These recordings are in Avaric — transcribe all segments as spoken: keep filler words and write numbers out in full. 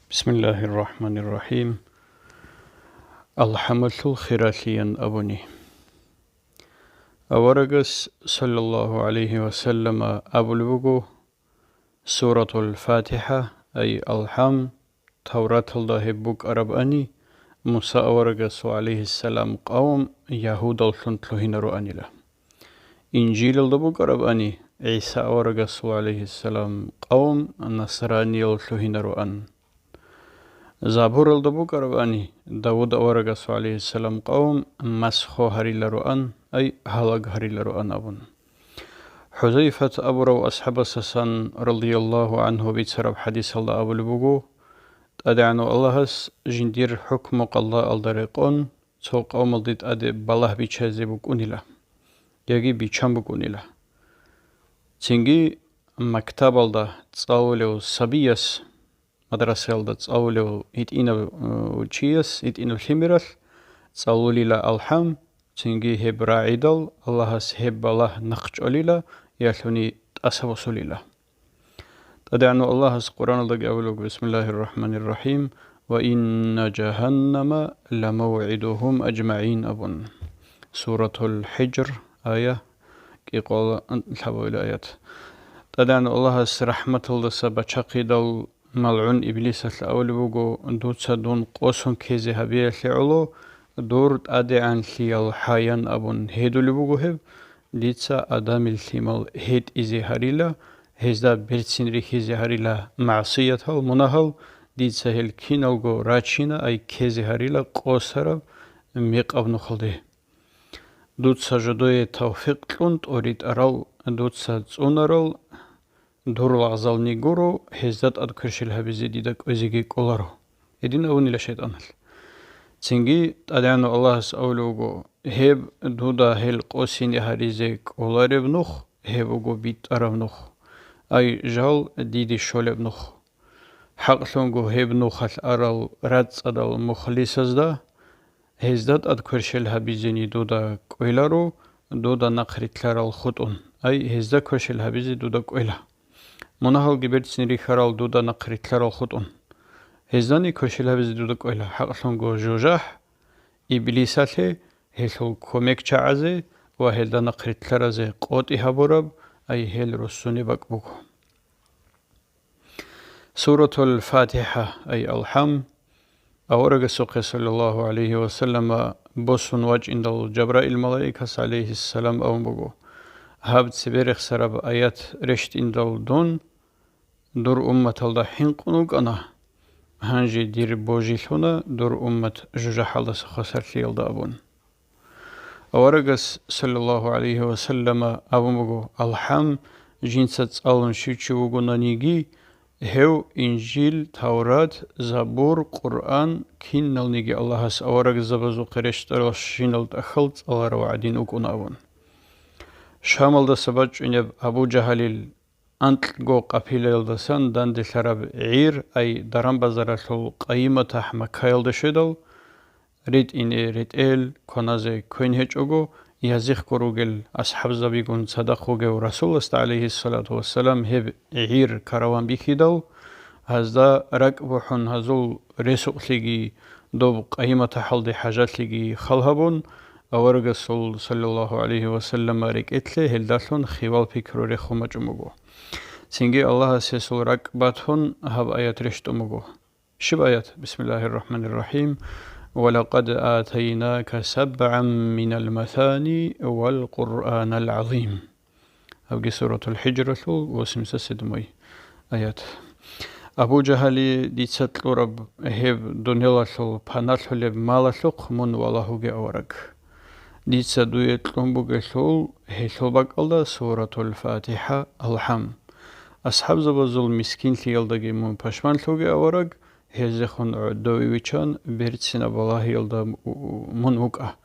Бисмиллагьир рахӀманир рахӀим. АлхӀамалъул хиралъиян абуни. Аварагас, саллаллагьу гӀалайгьи ва саллама, абулеб буго: «Суратул ФатихӀа, ай АлхӀам, Тавраталда гьеб букӀарабани, Муса аварагасул, гӀалайгьиссалам, къавм ягьудаллъун лъугьинароанила. Инжилалда букӀарабани, ГӀиса аварагасул, гӀалайгьиссалам, къавм насраниял лъугьинароан. Забуралда букӀарабани, Давуд аварагасул, гӀалайгьиссалам, къавм масху гьарилароан, ай гьалаг гьарилароан», – абун. ХӀузайфат абурав асхӀабасасан, радияллагьу гӀангьу, бицараб хӀадисалда абулеб буго: «ТӀадегӀанав Аллагьас жиндир хӀукму-къалаалда рекъон цо къавмалде тӀаде балагь бичазе букӀунила, яги бичан букӀунила. Цинги мактабалда цӀалулев сабияс, мадрасаялда цӀалулев гьитӀинав, э, чияс, гьитӀинав лъимералъ цӀалулила АлхӀам, цинги гьеб рагӀидал Аллагьас гьеб балагь нахъчӀвалила, ялъуни тӀаса босулила». ТӀадегӀанав Аллагьас Къуръаналдаги абулеб: «Бисмиллагьир рахӀманир рахӀим, ва инна жагьаннама ламавгӀидугьум ажмагӀин», – абун. Суратул ХӀижр, ая кӀикъоялда лъабавила аят. ТӀадегӀанав Аллагьас рахӀматалдаса бачахъидал малгӀун Иблисалъ абулеб буго: «Дуца дун къосун ккезе гьабиялъе гӀоло, дур тӀадегӀанлъиял хӀаян абун гьедулеб буго гьеб, дица Адамил лъимал гьетӀизе гьарила, гьезда берцин рихьизе гьарила магӀсиятал, мунагьал, дица гьел киналго рачина, ай ккезе гьарила къосараб мекъаб нухалде. Дуца жодое тавфикъ кьун тӀоритӀарал, дуца цӀунарал, дур лагъзални гуро, гьезда тӀад кверщел гьабизе дида кӀвезеги кӀоларо», – гьедин абунила шайтӀаналъ. Цинги ТӀадегӀанав Аллагьас абулеб буго: «Гьеб дуда гьел къосине гьаризе кӀолареб нух, гьеб буго битӀараб нух. Ай, жал диде щолеб нух! ХӀакълъунго гьеб нухалъ арал рацӀцӀадал мухлисазда, гьезда тӀад кверщел гьабизени дуда кӀвеларо, дуда нахъ рилълъарал хутӀун, ай, гьезда кверщел гьабизе дуда кӀвела. Мунагьалги берцин рихьарал дуда нахъ рилълъарал хутӀун. Гьездани кверщел гьабизе дуда кӀвела, хӀакълъунго жужахӀ Иблисалъе, гьелъул кумекчагӀазе ва гьелда нахъ рилълъаразе къотӀи гьабураб, ай, гьел руссунеб бакӀ буго». Суратул ФатихӀа, ай АлхӀам, аварагасухъе, саллаллагьу гӀалайгьи ва саллама, босун вачӀиндал Жабраил малаикас, гӀалайгьиссалам, абун буго: «Гьаб цебе рехсараб аят рещтӀиндал дун дур умматалда хӀинкъун вукӀана, гьанже дир божилъуна дур уммат жужахӀалдаса хвасарлъиялда», – абун. Аварагас, саллаллагьу гӀалайгьи ва саллама, абун буго: «АлхӀам жинца цӀалун щив чи вугонаниги, гьев Инжил, Таврат, Забур, Къуръан, киналниги Аллагьас аварагзабазухъе рещтӀаралщинал тӀахьал цӀаларав гӀадин вукӀун», – абун. Шамалдаса бачӀунеб Абу Жагьалил анкьго къапилаялдасан данделъараб гӀир, ай, даран-базаралъул къайи-матахӀ Маккаялда щведал, ретӀине ретӀел, кваназе квен гьечӀого, язихъго ругел асхӀабзабигун цадахъ вугев Расуласда, гӀалайгьиссалату вассалам, гьеб гӀир караван бихьидал, гьазда ракӀ бухӀун гьазул ресукълъиги доб къайи-матахӀалде хӀажалъиги хал гьабун, аварагасул, саллаллагьу гӀалайгьи ва саллама, рекӀелъе гьелдалъун хивал пикру рехун бачӀун буго. Цинги Аллагьас гьесул ракӀ батун, гьаб аят рещтӀун буго. Щиб аят? Бисмиллагьир рахӀманир рахӀим. «Ва лакъад атайнака сабгӀан минал масани вал Къуръанал гӀазим». Гьабги Суратул ХӀижралъул восемьдесят седьмой аят. Абу Жагьали дица кьураб гьеб дунялалъул паналъулеб малалъухъ мун валагьуге, авараг. Дица дуе кьун бугелъул гьелъул бакӀалда Суратул ФатихӀа, АлхӀам. АсхӀабзабазул мискинлъиялдаги мун пашманлъуге, авараг, гьезехун гӀодове виччан берцинаб балагьиялда мун вукӀа.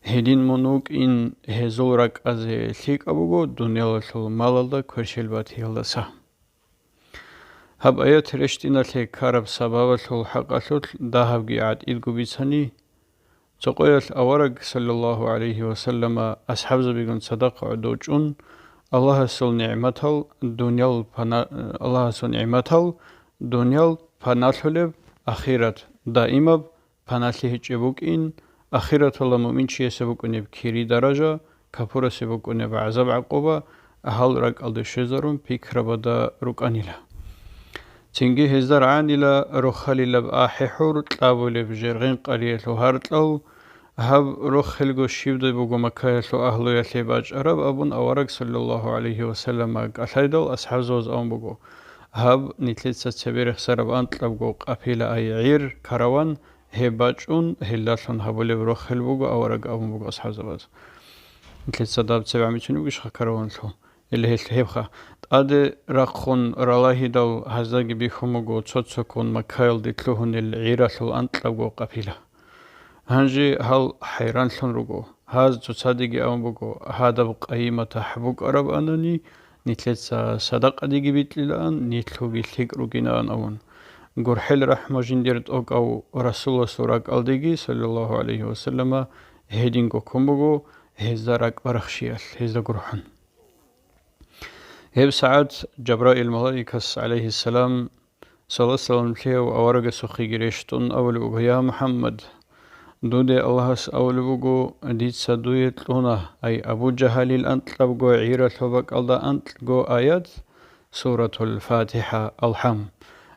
Гьедин мун вукӀин гьезул ракӀазе лъикӀаб буго дунялалъул малалда кверщел батиялдаса. Гьаб аят рещтӀиналъе ккараб сабабалъул хӀакъалъулъ дагьабги гӀатӀидго бицани, цо къоялъ авараг, саллаллагьу гӀалайгьи ва саллама, асхӀабзабигун цадахъ гӀодов чӀун, Аллагьасул нигӀматал дуниял пана-, Аллагьасул нигӀматал дуниял паналъулеб ахират даимаб, паналъи гьечӀеб букӀин, ахираталда муъминчиясе букӀунеб кири даража, капурасе букӀунеб гӀазаб-гӀакъуба, гьал ракӀалде щвезарун пикрабада рукӀанила. Цинги гьезда рагӀанила рохалилаб ахӀи-хӀур, кьабулеб жергъен къариялъул гьаркьал. Гьаб рохелго щибдай буго Маккаялъул агьлуялъе бачӀараб абун авараг саллаллагьу гӀалайгьи ва саллама кӀалъайдал, асхӀабзабаз абун буго: «Гьаб нилъеца цебе рехсараб анкьабго къапила, ай гӀир, караван, гьеб бачӀун, гьелдалъун гьабулеб рохел буго авараг», — абун буго асхӀабзабаз. Нилъеца даб цебе гӀамбицунеб бугищха караванлъул? Или гьелъ гьебха. ТӀаде рахъун ралагьидал гьаздаги бихьун буго цо-цоккун Маккаялде лъугьунел гӀиралъул анкьабго къапила. Гьанже гьал хӀайранлъун руго. Гьаз цоцадеги абун буго: «Гьадаб къайи-матахӀ букӀараб анани, нилъеца садакъадеги битӀилаан, нилъгоги лъикӀ ругинаан», — абун. ГурхӀел рахӀму жиндир тӀокӀав Расуласул ракӀалдеги, саллаллагьу гӀалайгьи ва саллама, гьединго ккун буго гьезда ракӀбарахщиялъ, гьезда гурхӀун. Гьеб сагӀат Жабраил малаикас, гӀалайгьиссалам, салат-салам лъеяв аварагасухъеги рещтӀун абулеб буго: «Я МухӀаммад, дуде Аллагьас абулеб буго, дица дуе кьуна, ай Абу Жагьалил анкьабго гӀиралъул бакӀалда анкьго аят, Суратул ФатихӀа, АлхӀам,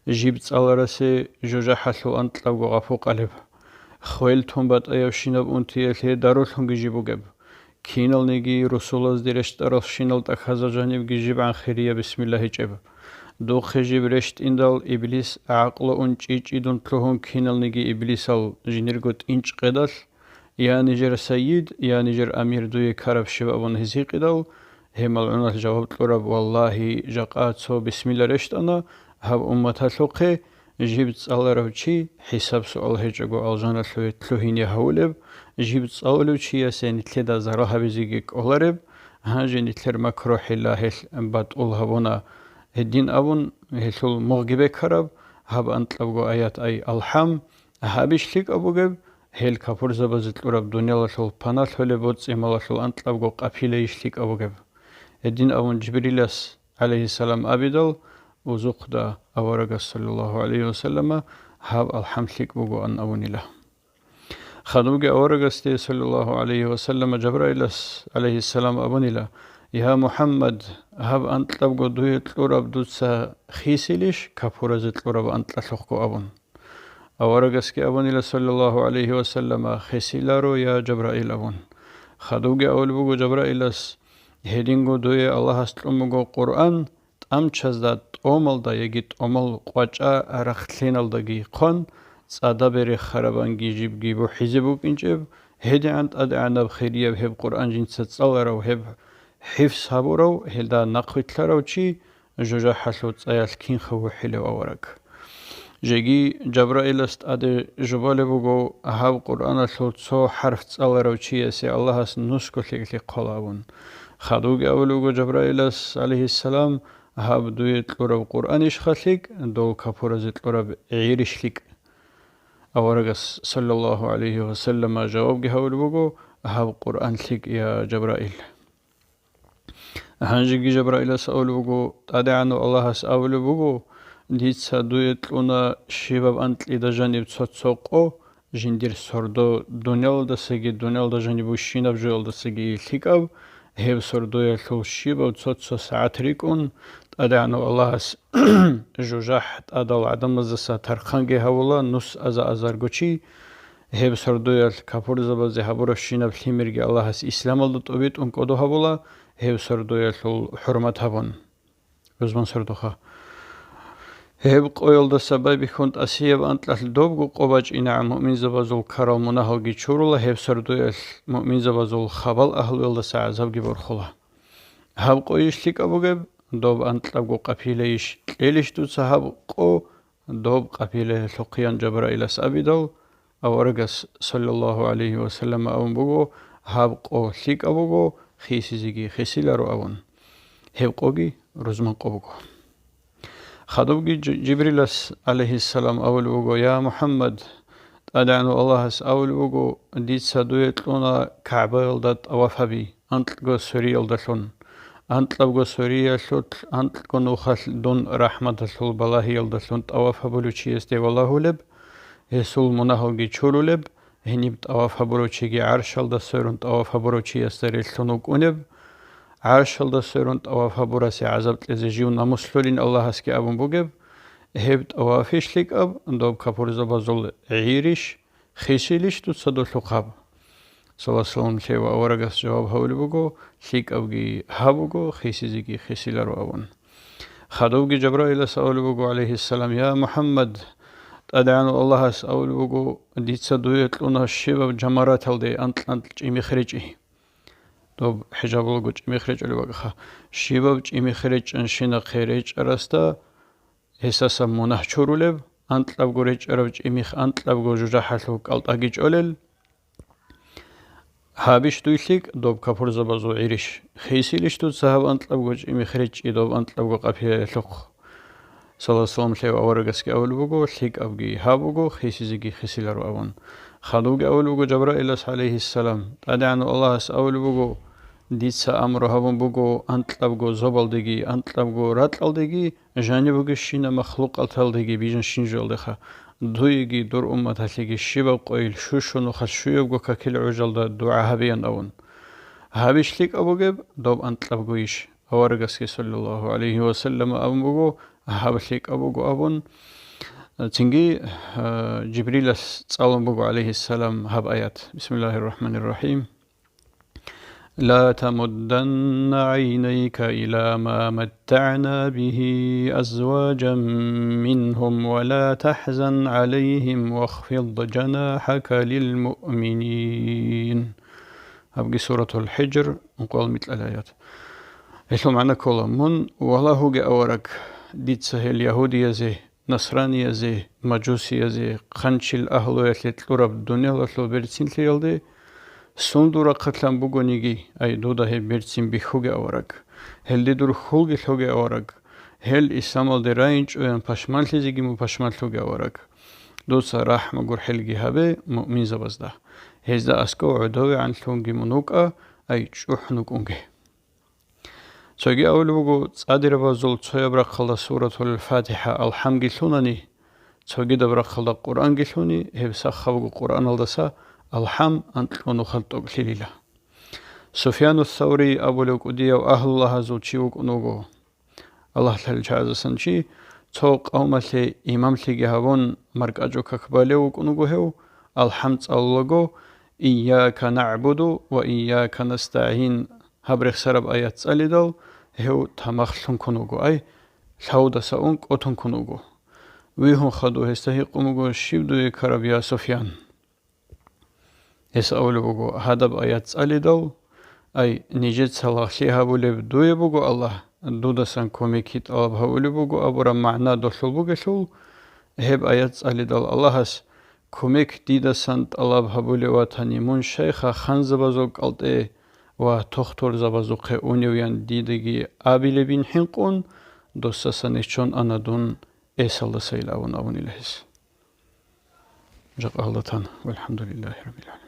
жиб цӀаларасе жужахӀалъул анкьабго гъапу къалеб. Хвел тун батӀаявщинаб унтиялъе дарулъунги жиб бугеб. Киналниги русулазде рещтӀаралщинал тӀахьазда жанибги жибгӀан хирияб бисмилла гьечӀеб. Духъе жиб рещтӀиндал, иблис гӀакълу ун чӀи-чӀидун лъугьун, киналниги иблисал жинирго тӀинчӀ къедалъ, я нижер сайид, я нижер амир дуе ккараб щиб абун гьез гьикъидал, гьеб малгӀуналъ жаваб кьураб: Валлагьи, жакъа цо бисмилла рещтӀана гьаб умматалъухъе, жиб цӀаларав чи хӀисаб-суал гьечӀого алжаналъуве лъугьине гьавулеб, жиб цӀалулев чиясе нилъеда зарал гьабизеги кӀолареб, гьанже нилъер макру-хӀилла гьелъ батӀул гьабуна гьедин абун, гьелъул мугъги бекараб гьаб анкьабго аят, ай АлхӀам, гьабищ лъикӀаб бугеб, гьел капурзабазе кьураб дуниялалъул паналъулеб боцӀи-малалъул анкьабго къапилайищ лъикӀаб бугеб? Гьедин абун Жибрилас, гӀалайгьиссалам, абидал, узухъда аварагас, саллаллагьу гӀалайгьи ва саллама, гьаб АлхӀам лъикӀ бугоан абунила. Хадубги аварагасде, саллаллагьу гӀалайгьи ва саллама, Жабраилас, гӀалайгьиссалам, абунила: «Я МухӀаммад, гьаб анкьабго дуе кьураб дуца хисилищ капуразе кьураб анкьалъухъго?» — абун. Аварагасги абунила, саллаллагьу гӀалайгьи ва саллама: «Хисиларо, я Жабраил», — абун. Хадубги абулеб буго Жабраилас: «Гьединго дуе Аллагьас кьун буго Къуръан, тӀамчазда тӀомалда яги тӀомал къвачӀа рахълъеналдаги хъван, цӀадабе рехарабанги жибги бухӀизе букӀинчӀеб, гьедигӀан ТӀадегӀанаб хирияб гьеб Къуръан жинца цӀаларав, гьеб хӀифз гьабурав, гьелда нахъвилълъарав чи жужахӀалъул цӀаялъ кинха вухӀилев авараг». Жеги Жабраилас тӀаде жубалеб буго, гьаб Къуръаналъул цо хӀарф цӀаларав чиясе Аллагьас нусго лъикӀлъи кьола абун. Хадубги абулеб буго Жабраилас, гӀалайгьиссалам: «Гьаб дуе кьураб Къуръанищха лъикӀ, дол капуразе кьураб гӀирищ лъикӀ?» Аварагас, саллаллагьу гӀалайгьи ва саллама, жавабги гьавулеб буго: «Гьаб Къуръан лъикӀ, я Жабраил». Гьанжеги Жабраилас абулеб буго: «ТӀадегӀанав Аллагьас абулеб буго: дица дуе кьуна щибаб анкьида жаниб цо-цо къо, жиндир сордо дуниялалдасаги, дуниялда жаниб бищинаб жоялдасаги лъикӀаб, гьеб сордоялъул щибаб цо-цо сагӀат рикӀкӀун, ТӀадегӀанав Аллагьас жужахӀ тӀадал гӀадамаздаса тархъанги гьавула, нус аза-азарго чи, гьеб сордоялъ капурзабазе гьабурабщинаб лъимерги Аллагьас исламалда тӀубитӀун кӀодо гьабула, гьеб сордоялъул хӀурмат гьабун». Рузман сордоха. Гьеб къоялдаса байбихьун тӀасияб анкьалъ добго къо бачӀинегӀан муъминзабазул ккарал мунагьалги чурула, гьеб сордоялъ муъминзабазул хабал агьлуялдаса гӀазабги борхула. Гьаб къойищ лъикӀаб бугеб, доб анкьабго къапилайищ кьелищ дуца гьаб къо, доб къапилаялъухъеян Жабраилас абидал, аварагас, саллаллагьу гӀалайгьи ва саллам, абун буго: «Гьаб къо лъикӀаб буго, хисизеги хисиларо», — абун. Гьеб къоги рузман къо буго. Хадубги Жи-, Жибрилас, гӀалайгьиссалам, абулеб буго: «Я МухӀаммад, ТӀадегӀанав Аллагьас абулеб буго: дица дуе кьуна КагӀбаялда тӀаваф гьаби, анкьго суриялдалъун. анкьабго суриялъулъ, анкьго нухалъ дун рахӀматалъул балагьиялдалъун тӀаваф гьабулев чиясде валагьулеб, гьесул мунагьалги чурулеб, гьениб тӀаваф гьабурав чиги гӀаршалда сверун тӀаваф гьабурав чиясда релълъун вукӀунеб, гӀаршалда сверун тӀаваф гьабурасе гӀазаб кьезе жив намус лъолин Аллагьасги абун бугеб, гьеб тӀавафищ лъикӀаб, доб капурзабазул гӀирищ, хисилищ дуца долъухъаб? Саллаллагьу гӀалайгьи ва саллам лъев аварагас жаваб гьавулеб буго, лъикӀабги гьаб буго, хисизеги хисиларо абун. Хадубги Жабраилас абулеб буго, гӀалайгьиссалам: «Я МухӀаммад, ТӀадегӀанав Аллагьас абулеб буго, дица дуе кьуна щибаб жамараталде анкь-анкь чӀимих речӀи». Доб хӀижаб буго чӀимих речӀулеб бакӀха. Щибаб чӀимих речӀчӀанщинахъе речӀарасда гьесдаса мунагь чурулеб, анкьабго речӀараб чӀимих анкьабго жужахӀалъув кӀалтӀаги чӀолел. Гьабищ дуй лъикӀ доб капурзабазул гӀирищ? Хисилищ дуца гьаб анкьабго чӀимих речӀчӀи доб анкьабго къапиялъухъ? Саллаллагьу гӀалайгьи ва саллам лъев аварагасги абулеб буго, лъикӀабги гьаб буго, хисизеги хисиларо абун. Хадубги абулеб буго Жабраилас, гӀалайгьиссалам: «ТӀадегӀанав Аллагьас абулеб буго, дица амру гьабун буго анкьабго зобалдеги, анкьабго ракьалдеги, жаниб бугебщинаб махлукъаталдеги бижанщинаб жоялдеха, дуеги дур умматалъеги щибаб къойил щущу нухалъ щуябго какил гӀужалда дугӀа гьабеян», – абун. Гьабищ лъикӀаб бугеб доб анкьабгойищ? Аварагасги, саллаллагьу гӀалайгьи ва саллам, абун буго, гьаб лъикӀаб буго абун. Цинги, а, Жибрилас цӀалун буго, гӀалайгьиссалам, гьаб аят: «Бисмиллагьир рахӀманир рахӀим. Ла тамудданна гӀайнайка ила ма маттагӀна бигьи азваджан мингьум ва ла тахӀзан гӀалайгьим вахфид жанахӀака лил муъминин». Гьабги Суратул ХӀижр, ункъоялда микьал аят. Гьелъул магӀна ккола: мун валагьуге, авараг, дица гьел ягьудиязе, насраниязе, мажусиязе, хъанчил агьлуялъе кьураб дуниялалъул берцинлъиялде, сундул рахъалъан бугониги, ай, дуда гьеб берцин бихьуге, авараг. Гьелде дур хьулги лъоге, авараг. Гьел исламалде райинчӀоян пашманлъизеги мун пашманлъуге, авараг. Дуца рахӀму-гурхӀелги гьабе муъминзабазда. Гьезда аскӀов гӀодовегӀанлъунги мун вукӀа, ай, чӀухӀун вукӀунге. Цоги абулеб буго, цӀадирабазул цояб рахъалда Суратул ФатихӀа, АлхӀамги лъунани, цогидаб рахъалда Къуръанги лъуни, гьеб сахаб буго Къуръаналдаса АлхӀам анкьго нухалъ тӀокӀлъилила. Суфьяну Саврий абулев кӀудияв агьлулагьазул чи вукӀун вуго. Аллагьлъил чагӀазасан чи, цо къавмалъе имамлъиги гьабун, маркӀачӀул как балев вукӀун вуго гьев, АлхӀам цӀалулаго, «Ийяка нагӀбуду ва ийяка настагӀин» гьаб рехсараб аят цӀалидал, гьев тамахлъун ккун вуго, ай, лъавудаса ун кӀотун ккун вуго. Вигьун хадув гьесда гьикъун буго: «Щиб дуе ккараб, я Суфьян?» Гьес абулеб буго: «Гьадаб аят цӀалидал, ай, нижеца лагълъи гьабулеб дуе буго Аллагь, дудасан кумекги тӀалаб гьабулеб буго», абураб магӀна долъул бугелъул, гьеб аят цӀалидал Аллагьас: «Кумек дидасан тӀалаб гьабулев ватани, мун щайха ханзабазул кӀалтӀе ва тухтурзабазухъе уневян дидаги абилебин хӀинкъун, досдасан неччон ана дун эсалдасайилан», абун абунила гьес. Жакъа гьалда тана. Валхамдулиллагьи раббил гӀаламин.